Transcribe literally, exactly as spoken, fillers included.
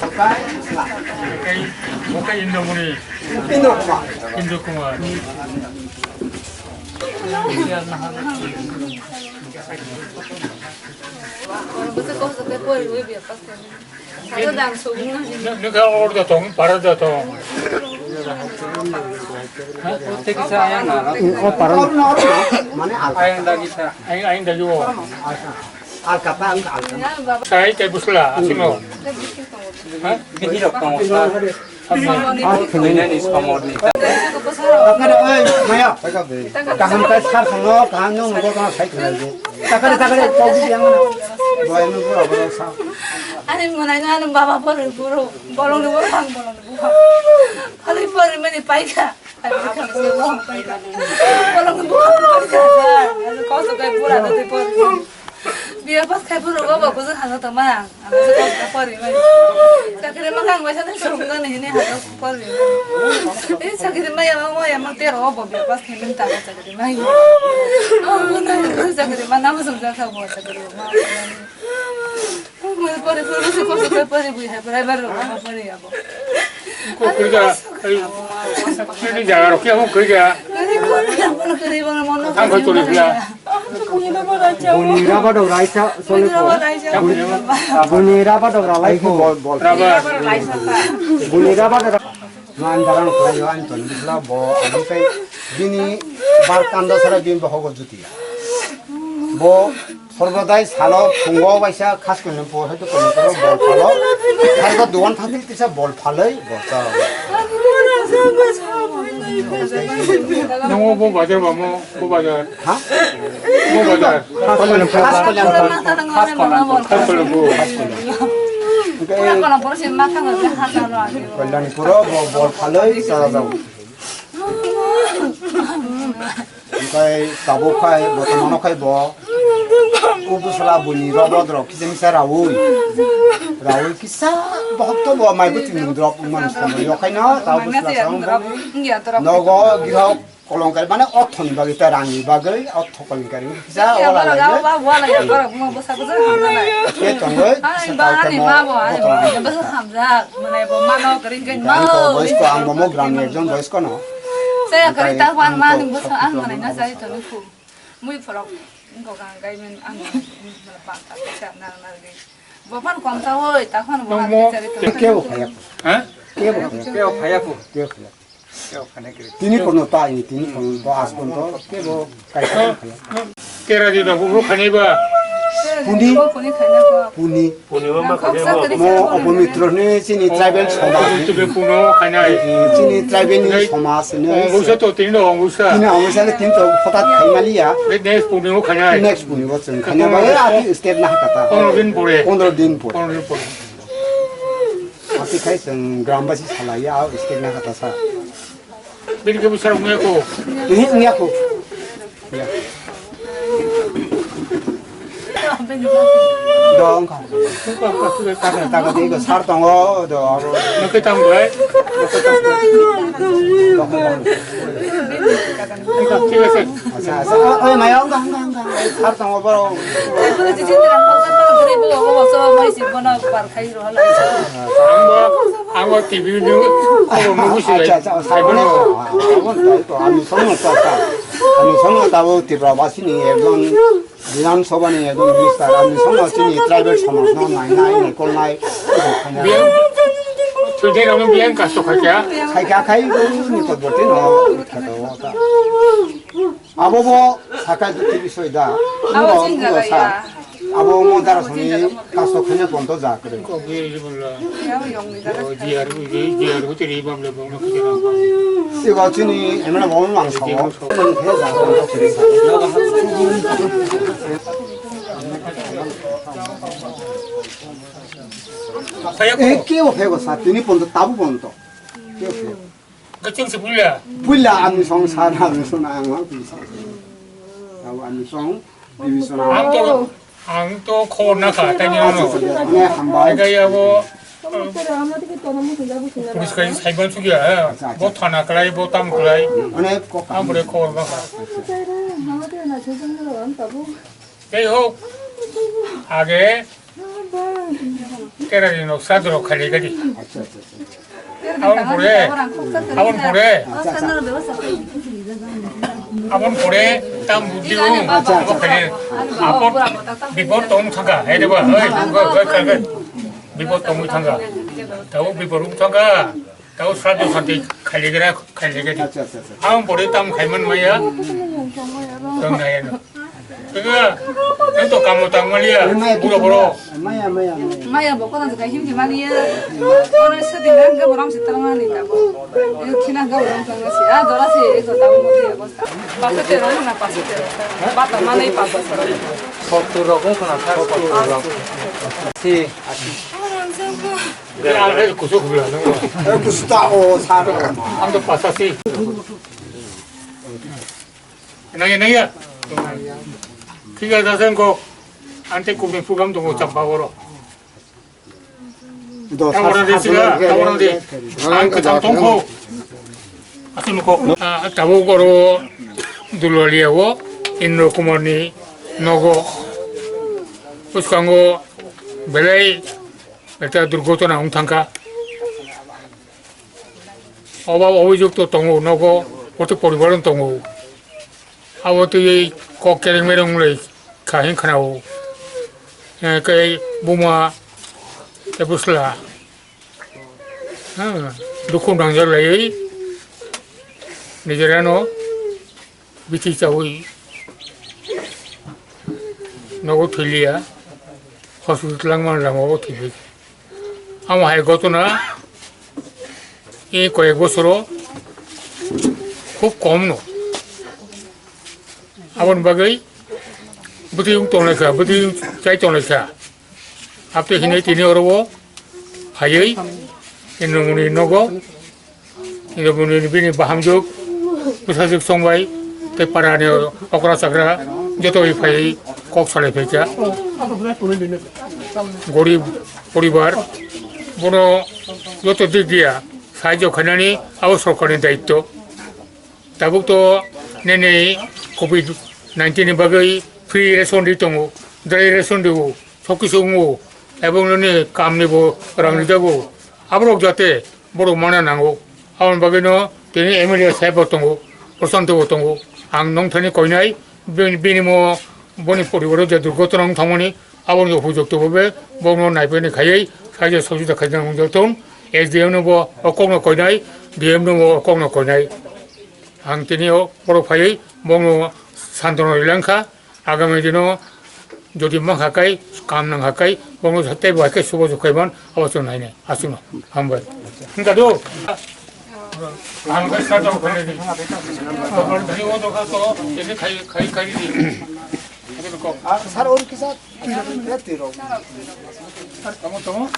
Bukai, bukai Indomuni. Indo Kumar. Indo Kumar. Nokha order tong, para da tong. O para. Ayang dagi sa. Ayang, ayang dagi o. Alka pa, alka. Sai kai busla asino. Ha? Bini rok tong sa. Bini ni somor ni. Takare oi maya. Kaham kai sar sano kaham no mugo kana sai kena je. Takare takare kau bi yang mana. Boy no bura bura sa. Ani monai no anu baba por puro bolong ni buro bang bolong ni buro. Kali por mani paika. Bolong ni buro paika. Kau so kai pura no te por. Biya pas khai phuru go ba kuzu hano tama. Ang se kos ka pori mai. Chakri ma kang waisa na sum na ni ni hano pori. Eh, chakri ma ya ma ya ma te ro bo biya pas khai min ta chakri ma. Oh, na chakri ma na ma sum ja kha bo chakri ma. Mo pori phuru se kos ka pori bui hai pori ba ro ma pori ya bo. Ko koi ja. Ai, ini jaga ro kya mo koi ja. Ani ko na mo na. Ang ko chori pula. Buni raba dok raisa sole ko. Buni raba dok ralai ko. Bol, bol. Raba. Buni raba dok. Mandarang khlai yo Anton bisla bo ani kai bini bar kanda sara bin bo hogo jutia. Bo sorbodai salo phungo waisa khas kunu po haitu kunu po bol phalo. Kharba duan thangil kisa bol phalai bol cha. Nang bo bazar ba mo. Bo bazar. Ha? Bo bazar. Khas Kalyan. Khas Kalyan. Khas Kalyan. Pura kolam pura sin ma thang na ha ta no ani. Kalyan pura bo bol phalai sara jao. Engkai tabuk khai bo tongmano khai bo. Ubusla buni robo drok kisa misa raui. Raui kisa bohok to bo mai bo tini drop man somo yo khai no tabuk sla song. Nogo gihok Kolongkari mane orthoni bagwi ta rangni bagwi ortho kolongkari kisa wala lai. Ba wala ya bara mo bosa bosa hamjana. Ke tongoi. Ai ba ani ma bo ani bosa hamja mane bo mano kari kari ma. Boys ko ang mo gram ni ekjon boys ko no. Saya kari ta wan ma ni bosa ang mane na sai to ni ku. Mui phorok ko gang gai men ang ba ta sa na na ge. Bo phan kom ta oi ta phan bo. Ke bo khaya. Ha? Ke bo khaya. Ke bo khaya ko. Ke bo khaya. Tini kono ta ini tini kono to as kono to ke bo kai kai. Kera di da bubru khani ba. Puni. Puni. Puni ma ma khani ba. Mo obo mitro ni chini tribal somaj. Tube puno khanai. Chini tribal ni somaj ni. Ongusa to tini do ongusa. Tini ongusa ni tini to photat khai mali ya. Next puni o khanai. Next puni o chwng khani ba. Ati step na kata. Pondro din pore. Pondro din pore. Pondro din pore. Ati khai chwng grambasi salai ya, state na kata sa. Bini ke busar ungya ko. Ini ungya ko. Ya. Dong ka. Taka taka di ko sar tongo do aro. Nokhe tam bai. Nokhe tam bai. Thik ase. Acha acha. Oi maya ungka ungka ungka. Sar tongo boro. Angbo, angbo T V ni khobor nugo se. Acha, acha, acha. Saibo no. Ani songno ta ta. Ani songno ta bo Tripura basi ni ekjon Bidhan Sabha ni ekjon minister. Ani songno chini tribal somaj no nai nai ni kol nai. Biang, today rong biang kasto khaikya. Khaikya khai ni kot bote no. Abo bo saka jukti bisoi da. Abo sing jaga sa. Abo mo dara soni kaso khanya ponto ja kre. Ko ge ji bolla. Ya, yong ni jaga. O ji ar ji ji ar huti ri bam le bam na kiti na. Ibo chini emna mo mang sa. Kaya ko. Eh, ke o phego sa, tini ponto, tabu ponto. Ke o phego. Kacil sebulan. Puila ani song sana, ani sona ang ma puisa. Tabu ani song, bibi sona. Ang to, ang to khobor na kha, tani ano. Ne hambai. Kaya bo. Police kai saiban sugi ya. Bo thana kalai, bo tam kalai. Ane ko. Ang bore khobor na kha. Jai hok. Age. Terani no sadro khali gadi. Acha, acha, acha. Abon pore, abon pore, abon pore, tam budi ung, acha, acha, acha. Abon bipor tong thangka, hei deba, hei, hei, hei, hei, bipor tong thangka, tau bipor ung thangka, tau srado santi khali gira, khali gira. Acha, acha, acha. Abon pore tam khaiman maya, tong naya no. Kaka, nang to kamo tang maliya, eh, maya, buro buro. Maya, maya, maya. Maya bo kona jaga himdi maliya. Kona sadi nang ga boram se tang mani ta bo. Eh, khina ga boram tang si. Ah, dora se, eh, jota mo dia bosta. Paso tero na, paso tero. Bata mane paso tero. Sottur rok wng khna, sir, sottur rok. Si. Ang kusuk bela nang. Eh, kusta o sar. Ang to pasa si. Naya, naya. Tiga dasen ko. Ante kubni program tongo champa oro. Tawana de siga, tawana de. Ang kachang tongko. Asu nuko. Ah, tabo goro dulwaliya o Indra Kumar ni nogo. Uskango belai eta durgotona ung thangka. Oba obijok to tongo, nogo, oto poribar tongo. Abo tei kok kereng mereng wngwi kha hin khna o. Eh, kei buma, tei bwsla. Ha, dukhu nangjak laiwi. Nijera no. Bithi chawi nogo thwilia, hospital langmani lama o thwibai. Amo hai gotona e koyek bosoro khub kom no. Aboni bagwi bwtwi wng tonglaikha, bwtwi wng chai tonglaikha. Abtwi hinwi tini oro o phaiwi Indramoni nogo, Indramoni bini bahamjwk, bwsajwk chongbai, tei parani okra chakra joto bai phaiwi kok salai phaikha. Gorib poribar, bono joto dik diya sahajyo khainani abo sorkarni daityo. Tabuk to nini covid nineteen ni bagwi free ration ri tongo, dry ration rio, sob kisu wngo, ebong nini kamni bo rang rijago. Aborok jate borok mana nango. Aboni bagwi no tini M L A saheb bo tongo, Prashanto bo tongo. Ang nongthani koinai, bini, bini mo boni poribar o je durgotona wng thangmani, aboni upojukto bo be, bono naiphani khaiwi, saija sojita khaijak wng jak thung. S D M no bo o kokno koinai, D M no bo o kokno koinai. Ang tini o borok phaiwi bono santona rilangkha, agami dino jodi mankha kai, kam nangkha kai, bono tei bai khe subo jukhaiman abo chwng nainai, aswkno hambai. Hwnkha do? Ang khe santona khainai di. Tini o dokha to, tini khai, khai, khai di. Sir, oro kisa twi rok, twi rok. Tamo, tamo?